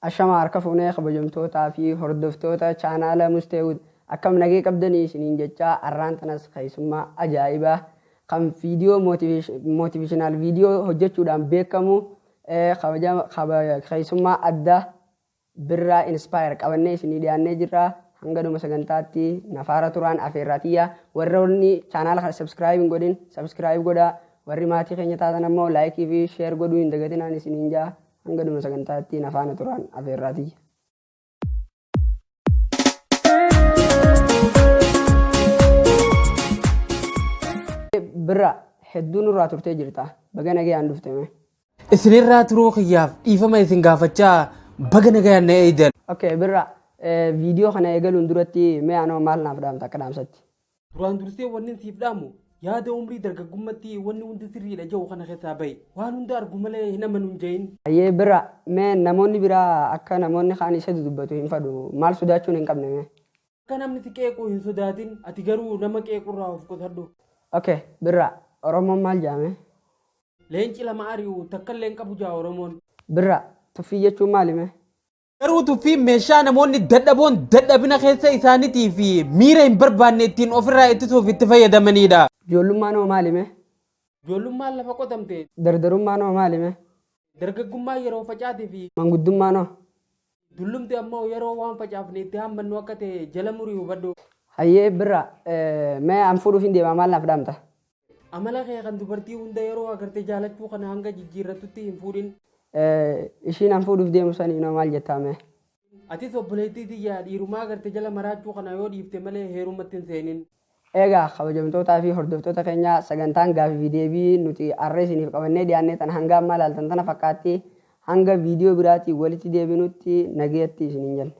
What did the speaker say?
Ashama harka fuunee, kabajamtootaa fi hordoftoota chaanaala Musteewud, akkam nagee qabdanii isiniin jechaa, arraan tanas keessummaa ajaa'ibaa kan viidiyoo motivational viidiyoo hojjechuudhaan beekamu, keessummaa addaa Birraa Inspire qabannee isinii dhiyaannee jirra. Hanga dhuma sagantaatti nafaara turaan afeerraa tiyya. Warroonni chaanaala kana subscribe hin godhin subscribe godhaa. Warri maatii keenya taatan ammoo like fi share godhuu hin dagatinaan isiniin jaa. Hanga dhuma sagantaatti nafaana turaan afeerraa tiyya. Birraa, hedduu nurraa turtee jirta. Baga nagayaan dhufte mee. Isinirraa turuu kiyyaaf dhiifama isin gaafachaa, baga nagayaan na eeydan. Okay, Birraa, viidiyoo kana eegaluun duratti mee anoo maal naaf dhaamta akka dhaamsatti? Duraan dursee wannin siif dhaamu, yaada umrii dargaggummatti wanni hundi sirriidha ja'u kana keessaa bahi. Waan hunda argu malee hin amanu hin ja'in. Hayyee Birraa, mee namoonni biraa akka namoonni kaan isa dudubbatu hin fadhu. Maal sodaachuun hin qabne mee? Akka namni si qeequ hin sodaatin, ati garuu nama qeequrraa of qusadhu. Okay, Birraa, Oromoon maal ja'a mee? Leenci lama ari'u takkallee hin qabu ja'a Oromoon. Birraa, tuffii jechuun maali mee? Garuu tuffiin meeshaa namoonni dadhaboon dadhabina keessa isaaniitii fi miira hin barbaanne ittiin ofirraa ittisuuf itti fayyadamanidha. Ijoollummaan hoo maali mee? Ijoollummaan lafa qotamte. Dardarummaan hoo maali mee? Dargaggummaan yeroo facaatii fi. Manguddummaan hoo? Dullumti ammoo yeroo waan facaafne itti haammannu akka ta'e jala murii hubadhu. Hayyee Birraa, mee an fuudhuuf hin deemaa, maal naaf dhaamta? Amala kee kan dubartii hunda yeroo agarte jaalachuu kana hanga jijjiirrattutti hin fuudhin. Ishiin an fuudhuuf deemu saniin hoo maal jettaa mee? Atis obboleettii tiyya, dhiirumaa agarte jala maraachuu kana yoo dhiifte malee heerumatti hin seenin. Egaa kabajamtootaa fi hordoftoota keenya, sagantaan gaafii fi deebii nuti har'a isiniif qabannee dhiyaanne tan hanga ammaa ilaaltan tana fakkaatti. Hanga viidiyoo biraatiin walitti deebinutti nagayatti isiniin jenna.